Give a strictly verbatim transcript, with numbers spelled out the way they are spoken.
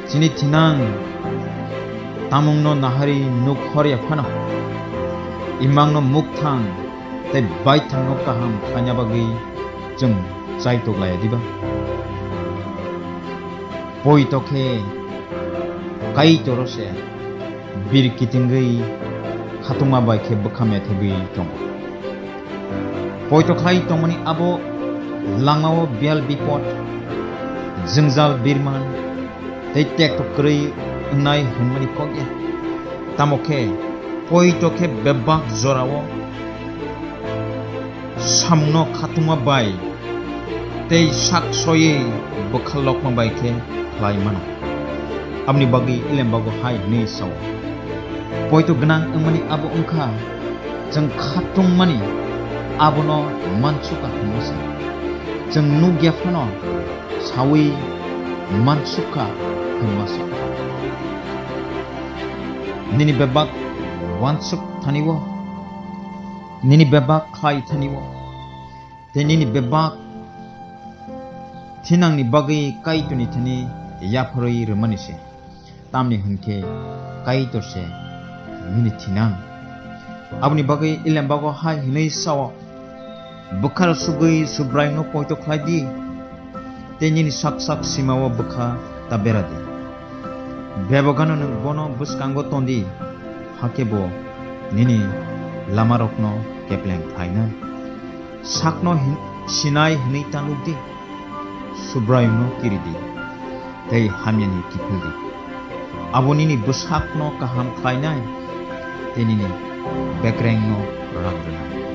Chini thinang tamungno naharwi nuk horya phano, imangno mukthang tei baithangno kaham khlaina bagwi chwng chaitok laya diba? Poito khe Kaitoro se bir kitingwi khatungma bai khe bwkha methebwi tongo. Poito khlai tongmani abo langmao biyal bipot, jwngjal birman tei tekto kwrwi wngnai hwnmani kok ya. Tamo khe poito khe bebak jorao samungno khatungma bai tei sak soiwi bwkha lokma bai khe khlai mano. Aboni bagwi Elembago hai hwnwi sao, poito gwnang wngmani abo wngkha chwng khatungmani abono mansukha hwnma se. Chwng nukya phano saui mansukha hwnma se. Nini bebak wansuk thani-o, nini bebak khlai thani-o, tei nini bebak thinangni bagwi Kaitorni thani yapharwi rwmani se, tamni hwn khe Kaitor se nini thinang. Aboni bagwi Elembago hai hwnwi sao, bwkha rwsugwi Subraiyungno poito khlai di, tei nini sak sak simao bwkha ta bera di. Bebogano nwng bono bwskango ton di, hakhe bo nini lamarokno kepleng khlainai. Sakno hin-, sinai hwnwi ta nuk di, Subraiyungno kiri di, tei hamyani kiphil di. Abo nini bwsakno kaham khlainai tei nini bekrengno rak rwnai.